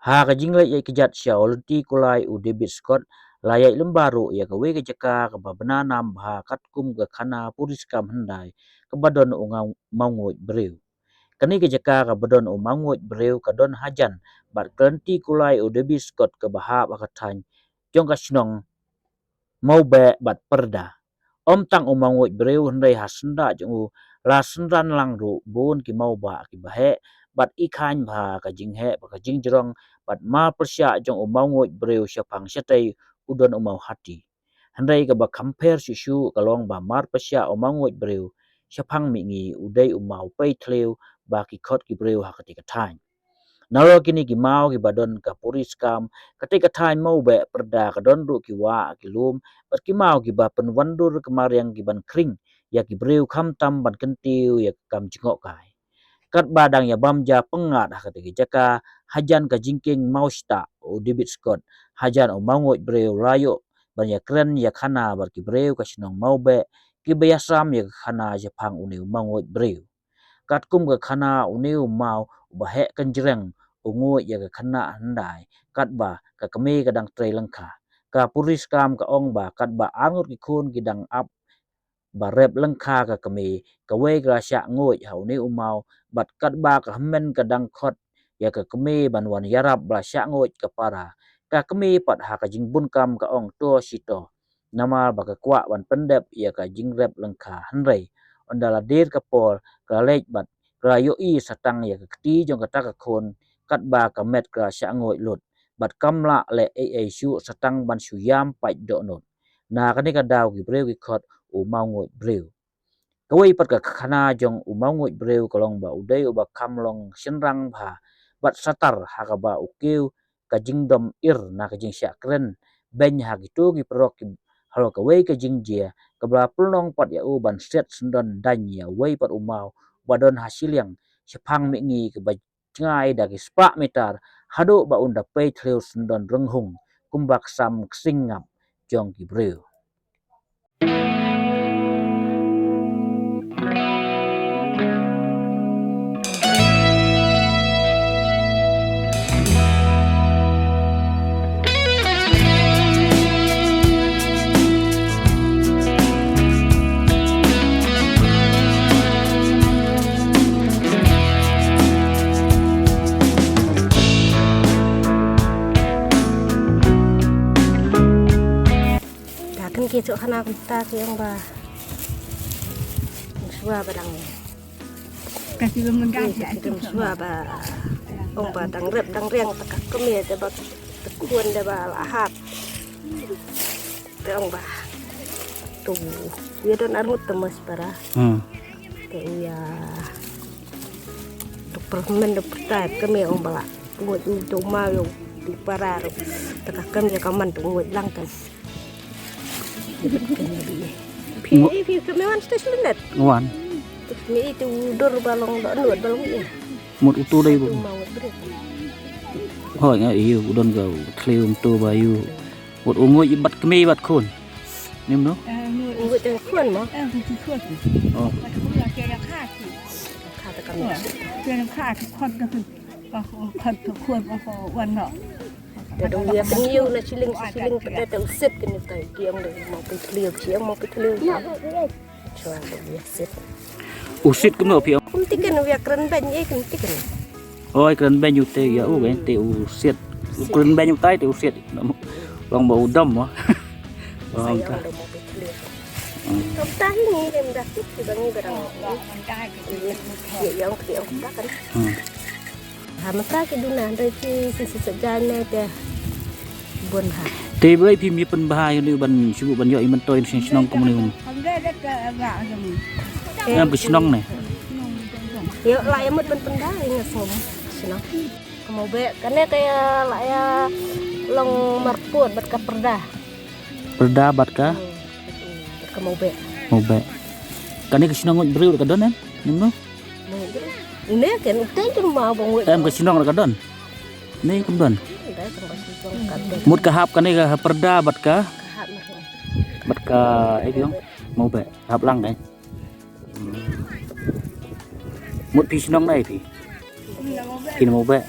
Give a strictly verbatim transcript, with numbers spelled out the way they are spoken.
Ha ka jingleit ïaid kjat sha u lynti kulai u David Scott, la ïaid lyngba ruh ïa kawei ka jaka kaba bna nam bha katkum ka khana puriskam hyndai kaba don u ngau-, mawnguid briew. Kane ka jaka kaba don u mawnguid briew ka don hajan bad ka lynti kulai u David Scott kaba hap ha ka thaiñ jong ka shnong Mawbeh bad Pyrda. Ym tang u mawnguid briew hynrei ha syndah jong u la synran lang ruh bun ki mawbah kiba heh bad i khaiñ bha ka jingheh bad ka jingjrong bad marpyrshah jong u mawnguid briew shaphang shatei u don u mawhati. Hynrei kaba kham pher shuh shuh ka long ba marpyrshah u mawnguid briew shaphang mihngi u dei u maw pei thliew ba ki khot ki briew ha katei ka thaiñ. Nalor kine ki maw kiba don ka puriskam, katei ka thaiñ Mawbeh Pyrda ka don ruh ki wah ki lum bad ki maw kiba pynwandur ka mariang kiban khring ïa ki briew khamtam ban kyntiew ïa ka kam jngohkai. Katba dang ïa bam ja pyngngad ha katei ka jaka, hajan ka jingkieng mawshtah u David Scott, hajan u mawnguid briew la ïoh ban ïakren ïakhana bad ki briew ka shnong Mawbeh kiba ïasam ïa ka khana shaphang une u mawnguid briew. Katkum ka khana une u maw uba heh kynjreng u nguid ïa ka khynnah hyndai katba ka kmie ka dang trei lyngkha. Ka puriskam ka ong ba katba arngut ki khun ki dang ap ba rep lyngkha ka kmie, kawei ka la shah nguid ha une u maw bad katba ka hynmen ka dang khot ïa ka kmie ban wan ïarap ba la shah nguid ka para. Ka kmie pat ha ka jingbunkam ka ong to shi to. Namar ba ka kwah ban pyndep ïa ka jingrep lyngkha hynrei ynda la dier ka por ka la leit bad ka la ïohi satang ïa ka kti jong kata ka khun katba ka met ka la shah nguid lut bad kam lah leh ei ei shuh satang ban shu ïam pait dohnud. Na kane ka daw ki briew ki khot u mawnguid briew. Kawei pat ka khana jong u mawnguid briew ka long ba u dei uba kham long shynrang bha bad satar ha kaba u kiew ka jingdom ir na ka jingshah kren beiñ ha kito ki paralok ki halor kawei ka jingjia kaba la pynlong pat ïa u ban siat syndon daiñ ïa uwei pat u maw ba don ha shiliang shaphang mihngi kaba jngai da ki spah mitar haduh ba un da pei thliew syndon rynghung kumba ka sam ksing ngap jong ki briew. Ka kynti jong hana kumta ki ong ba shuwa ba dang. Ka ki lum lengkap ki lum shuwa ba ong ba dang rep dang riang ta ka kmie te ba te khun te ba la hap. Te ong ba tu ïa don arngut te mas para. Hmm. Te ïa tu permen tu pertai kmie ong ba la. Nguid tu ma ïa tu para tu. Te ka kmie ka man tu nguid lang kan. Phi, phi, phi, me wan station net. Wan. Me itu dur balong do nuat balong ni. Mut utu dei bu. Tu mau beri. Hoi nga iyo udon ga thleu tu ba yu. Mut ungu ibat kemi bat khun. Nim no? Nguid tu khun mo. Oh. Kata kami. Kata khun. Te dong ïa kynñiew na shilling sa shilling, pynda te u siat kynñiew tai, ki ong dei mawpei thliew, ki ong mawpei thliew. Chwa dong ïa siat. U siat kumno phi ong? Kum tiken u ïa kren beiñ, eh, kum tiken. Oi, kren beiñ u te ïa u, eh, te u siat. U kren beiñ u tai te u siat. Ong ba u dom mo. Ong ka. Ong ta hi ni em da siat ki ba ngi ba dang. Ïa ong ki ong ta kan. Hmm. Ha mynta ki duna hynrei ki ki sa sa jai ne te bun ha. Te bai phi mi pynbha ïa u ban shu ban ïoh i myntoi shnong shnong kumne um. Ngam ki shnong ne. Ïa la ïa mut ban pynbha ïa nga sngom shnong. Ka Mawbeh kane ka ïa la ïa long marput bad ka Pyrda. Pyrda bad ka? Hmm. Bad ka Mawbeh. Mawbeh. Kane ka shnong nguid briew ka don em? Nim no? Ine ken utei tu ma ba nguid. Em ka shnong ka don. Ni kam don. Mut ka hap kane ka ha Pyrda bad ka. Bad ka eh biang Mawbeh hap lang kai. Mut phi shnong nai phi. Phi na Mawbeh.